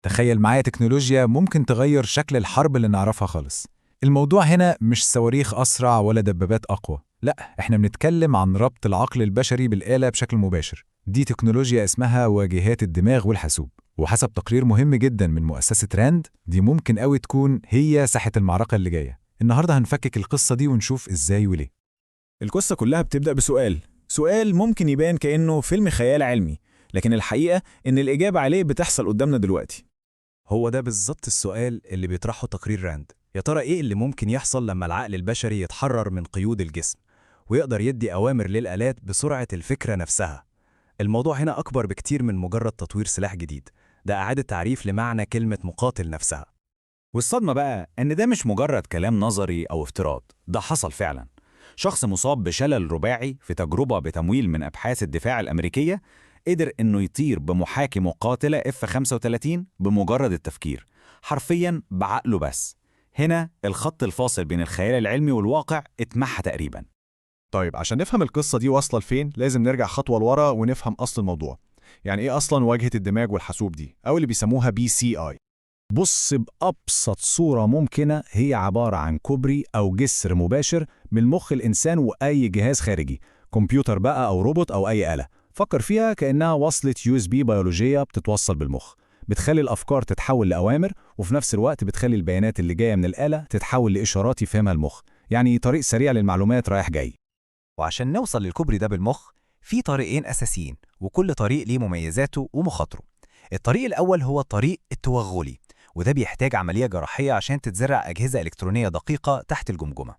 تخيل معايا تكنولوجيا ممكن تغير شكل الحرب اللي نعرفها خالص. الموضوع هنا مش صواريخ أسرع ولا دبابات أقوى، لا، احنا بنتكلم عن ربط العقل البشري بالآلة بشكل مباشر. دي تكنولوجيا اسمها واجهات الدماغ والحاسوب، وحسب تقرير مهم جدا من مؤسسة راند، دي ممكن قوي تكون هي ساحة المعركة اللي جاية. النهاردة هنفكك القصة دي ونشوف ازاي وليه. القصة كلها بتبدأ بسؤال، سؤال ممكن يبان كأنه فيلم خيال علمي، لكن الحقيقة إن الإجابة عليه بتحصل قدامنا دلوقتي. هو ده بالظبط السؤال اللي بيطرحه تقرير راند. يا ترى إيه اللي ممكن يحصل لما العقل البشري يتحرر من قيود الجسم ويقدر يدي أوامر للآلات بسرعة الفكرة نفسها؟ الموضوع هنا أكبر بكتير من مجرد تطوير سلاح جديد، ده إعادة تعريف لمعنى كلمة مقاتل نفسها. والصدمة بقى إن ده مش مجرد كلام نظري أو افتراض، ده حصل فعلا. شخص مصاب بشلل رباعي في تجربة بتمويل من أبحاث الدفاع الأمريكية قدر إنه يطير بمحاكي مقاتلة F-35 بمجرد التفكير، حرفيا بعقله بس. هنا الخط الفاصل بين الخيال العلمي والواقع اتمحى تقريبا. طيب، عشان نفهم القصة دي واصلة لفين لازم نرجع خطوة لورا ونفهم أصل الموضوع. يعني إيه أصلا واجهة الدماغ والحاسوب دي، أو اللي بيسموها BCI؟ بص، بأبسط صورة ممكنة هي عبارة عن كوبري أو جسر مباشر من مخ الإنسان وأي جهاز خارجي، كمبيوتر بقى أو روبوت أو أي آلة. فكر فيها كأنها وصلة USB بيولوجية بتتوصل بالمخ، بتخلي الأفكار تتحول لأوامر، وفي نفس الوقت بتخلي البيانات اللي جاية من الآلة تتحول لإشارات يفهمها المخ. يعني طريق سريع للمعلومات رايح جاي. وعشان نوصل للكوبري ده بالمخ، في طريقين أساسيين، وكل طريق ليه مميزاته ومخاطره. الطريق الأول هو الطريق التوغلي، وده بيحتاج عملية جراحية عشان تتزرع أجهزة إلكترونية دقيقة تحت الجمجمة.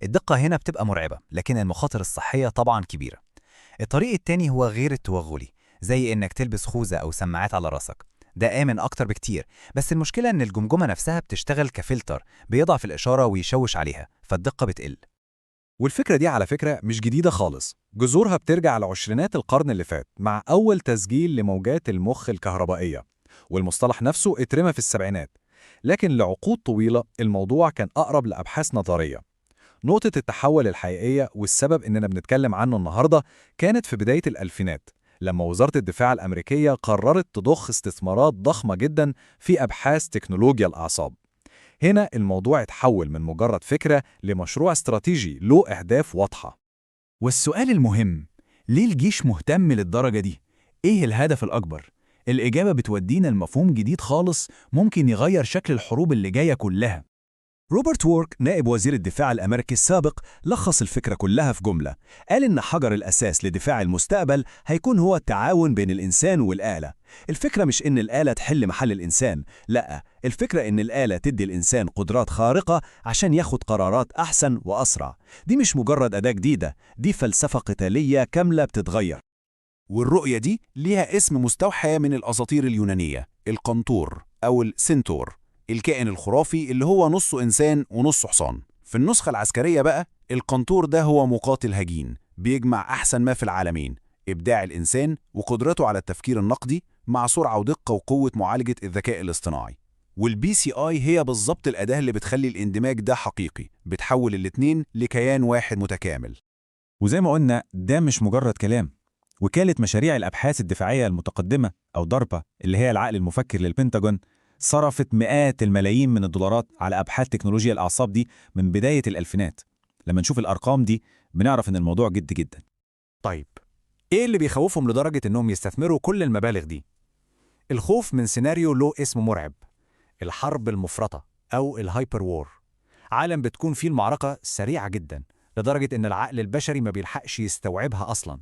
الدقة هنا بتبقى مرعبة، لكن المخاطر الصحية طبعا كبيرة. الطريق التاني هو غير التوغلي، زي إنك تلبس خوذة أو سماعات على راسك. ده آمن أكتر بكتير، بس المشكلة إن الجمجمة نفسها بتشتغل كفلتر بيضعف الإشارة ويشوش عليها، فالدقة بتقل. والفكرة دي على فكرة مش جديدة خالص، جذورها بترجع لعشرينات القرن اللي فات مع أول تسجيل لموجات المخ الكهربائية، والمصطلح نفسه اترمى في السبعينات، لكن لعقود طويلة الموضوع كان أقرب لأبحاث نظرية. نقطة التحول الحقيقية والسبب إننا بنتكلم عنه النهاردة كانت في بداية الألفينات، لما وزارة الدفاع الأمريكية قررت تضخ استثمارات ضخمة جدا في أبحاث تكنولوجيا الأعصاب. هنا الموضوع اتحول من مجرد فكرة لمشروع استراتيجي له أهداف واضحة. والسؤال المهم، ليه الجيش مهتم للدرجة دي؟ إيه الهدف الأكبر؟ الإجابة بتودينا لمفهوم جديد خالص ممكن يغير شكل الحروب اللي جاية كلها. روبرت وورك، نائب وزير الدفاع الأمريكي السابق، لخص الفكرة كلها في جملة. قال إن حجر الأساس لدفاع المستقبل هيكون هو التعاون بين الإنسان والآلة. الفكرة مش إن الآلة تحل محل الإنسان، لا، الفكرة إن الآلة تدي الإنسان قدرات خارقة عشان ياخد قرارات أحسن وأسرع. دي مش مجرد أداة جديدة، دي فلسفة قتالية كاملة بتتغير. والرؤية دي ليها اسم مستوحى من الأساطير اليونانية، القنطور أو السنتور، الكائن الخرافي اللي هو نصه إنسان ونصه حصان. في النسخة العسكرية بقى، القنطور ده هو مقاتل هجين بيجمع أحسن ما في العالمين، إبداع الإنسان وقدرته على التفكير النقدي مع سرعة ودقة وقوة معالجة الذكاء الاصطناعي. وال BCI هي بالظبط الأداة اللي بتخلي الاندماج ده حقيقي، بتحول الاتنين لكيان واحد متكامل. وزي ما قلنا، ده مش مجرد كلام. وكالة مشاريع الأبحاث الدفاعية المتقدمة أو DARPA، اللي هي العقل المفكر للبنتاجون، صرفت مئات الملايين من الدولارات على أبحاث تكنولوجيا الأعصاب دي من بداية الألفينات. لما نشوف الأرقام دي بنعرف إن الموضوع جد جدا. طيب، إيه اللي بيخوفهم لدرجة إنهم يستثمروا كل المبالغ دي؟ الخوف من سيناريو له اسم مرعب، الحرب المفرطة أو ال hyper war. عالم بتكون فيه المعركة سريعة جدا لدرجة إن العقل البشري ما بيلحقش يستوعبها أصلا.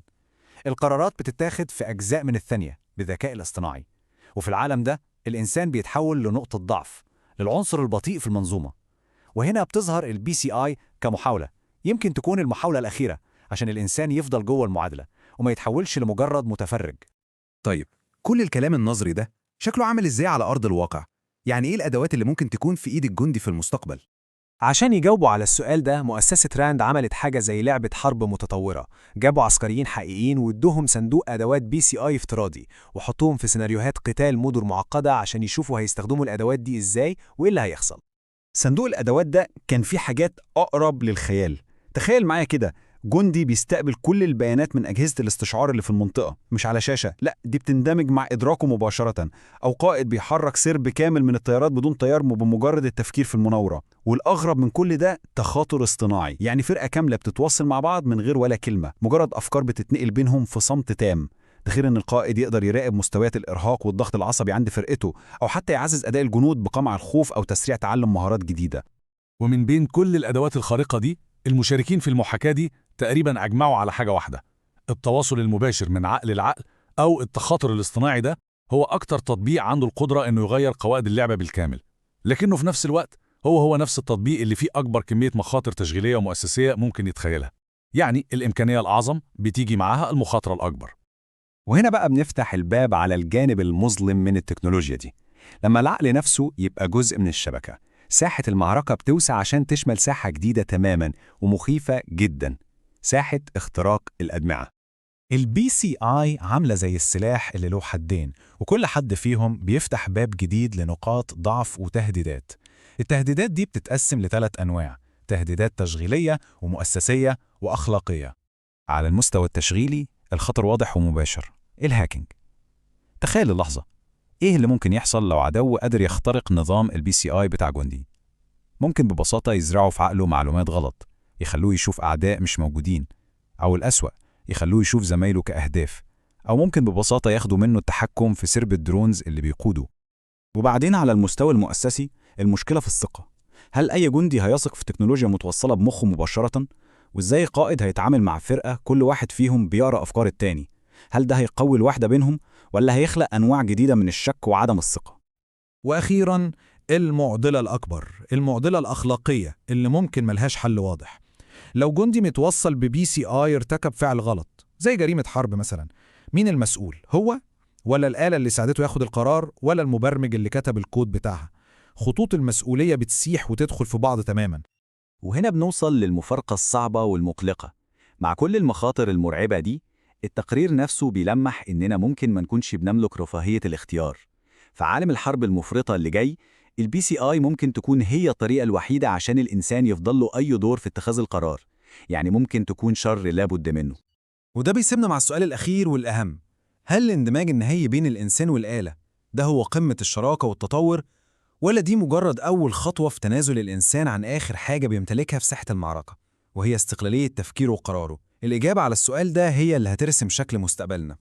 القرارات بتتاخد في أجزاء من الثانية بالذكاء الاصطناعي، وفي العالم ده الإنسان بيتحول لنقطة ضعف، للعنصر البطيء في المنظومة. وهنا بتظهر ال BCI كمحاولة، يمكن تكون المحاولة الأخيرة عشان الإنسان يفضل جوه المعادلة وما يتحولش لمجرد متفرج. طيب، كل الكلام النظري ده شكله عامل ازاي على أرض الواقع؟ يعني ايه الأدوات اللي ممكن تكون في إيد الجندي في المستقبل؟ عشان يجاوبوا على السؤال ده، مؤسسة راند عملت حاجة زي لعبة حرب متطورة. جابوا عسكريين حقيقيين وادوهم صندوق أدوات BCI افتراضي، وحطوهم في سيناريوهات قتال مدن معقدة عشان يشوفوا هيستخدموا الأدوات دي إزاي وإيه اللي هيحصل. صندوق الأدوات ده كان فيه حاجات أقرب للخيال. تخيل معايا كده، جندي بيستقبل كل البيانات من أجهزة الاستشعار اللي في المنطقة، مش على شاشة، لا دي بتندمج مع إدراكه مباشرة. أو قائد بيحرك سرب كامل من الطيارات بدون طيار بمجرد التفكير في المناورة. والأغرب من كل ده تخاطر اصطناعي، يعني فرقة كاملة بتتواصل مع بعض من غير ولا كلمة، مجرد أفكار بتتنقل بينهم في صمت تام. ده غير ان القائد يقدر يراقب مستويات الارهاق والضغط العصبي عند فرقته، او حتى يعزز اداء الجنود بقمع الخوف او تسريع تعلم مهارات جديده. ومن بين كل الأدوات الخارقة دي، المشاركين في المحاكاة دي تقريبا أجمعوا على حاجة واحدة: التواصل المباشر من عقل لعقل أو التخاطر الاصطناعي ده هو أكتر تطبيق عنده القدرة إنه يغير قواعد اللعبة بالكامل، لكنه في نفس الوقت هو نفس التطبيق اللي فيه أكبر كمية مخاطر تشغيلية ومؤسسية ممكن يتخيلها. يعني الإمكانية الأعظم بتيجي معاها المخاطرة الأكبر. وهنا بقى بنفتح الباب على الجانب المظلم من التكنولوجيا دي. لما العقل نفسه يبقى جزء من الشبكة، ساحة المعركة بتوسع عشان تشمل ساحة جديدة تماما ومخيفة جدا، ساحة اختراق الأدمعة. ال BCI عاملة زي السلاح اللي له حدين، وكل حد فيهم بيفتح باب جديد لنقاط ضعف وتهديدات. التهديدات دي بتتقسم لثلاث أنواع: تهديدات تشغيلية ومؤسسية وأخلاقية. على المستوى التشغيلي الخطر واضح ومباشر، ال hacking. تخيل اللحظة، إيه اللي ممكن يحصل لو عدو قدر يخترق نظام ال BCI بتاع جندي؟ ممكن ببساطة يزرعوا في عقله معلومات غلط، يخلوه يشوف أعداء مش موجودين، أو الأسوأ يخلوه يشوف زمايله كأهداف، أو ممكن ببساطة ياخدوا منه التحكم في سرب ال drones اللي بيقوده. وبعدين على المستوى المؤسسي المشكلة في الثقة. هل أي جندي هيثق في تكنولوجيا متوصلة بمخه مباشرة؟ وإزاي قائد هيتعامل مع فرقة كل واحد فيهم بيقرأ أفكار التاني؟ هل ده هيقوي الوحدة بينهم ولا هيخلق أنواع جديدة من الشك وعدم الثقة؟ وأخيراً المعضلة الأكبر، المعضلة الأخلاقية اللي ممكن ملهاش حل واضح. لو جندي متوصل ب BCI ارتكب فعل غلط زي جريمة حرب مثلا، مين المسؤول؟ هو ولا الآلة اللي ساعدته ياخد القرار ولا المبرمج اللي كتب الكود بتاعها؟ خطوط المسؤولية بتسيح وتدخل في بعض تماما. وهنا بنوصل للمفارقة الصعبة والمقلقة. مع كل المخاطر المرعبة دي، التقرير نفسه بيلمح إننا ممكن ما نكونش بنملك رفاهية الاختيار. في عالم الحرب المفرطة اللي جاي، ال BCI ممكن تكون هي الطريقة الوحيدة عشان الإنسان يفضل له أي دور في اتخاذ القرار. يعني ممكن تكون شر لابد منه. وده بيسيبنا مع السؤال الأخير والأهم: هل الاندماج النهائي بين الإنسان والآلة ده هو قمة الشراكة والتطور، ولا دي مجرد أول خطوة في تنازل الإنسان عن آخر حاجة بيمتلكها في ساحة المعركة، وهي استقلالية تفكيره وقراره؟ الإجابة على السؤال ده هي اللي هترسم شكل مستقبلنا.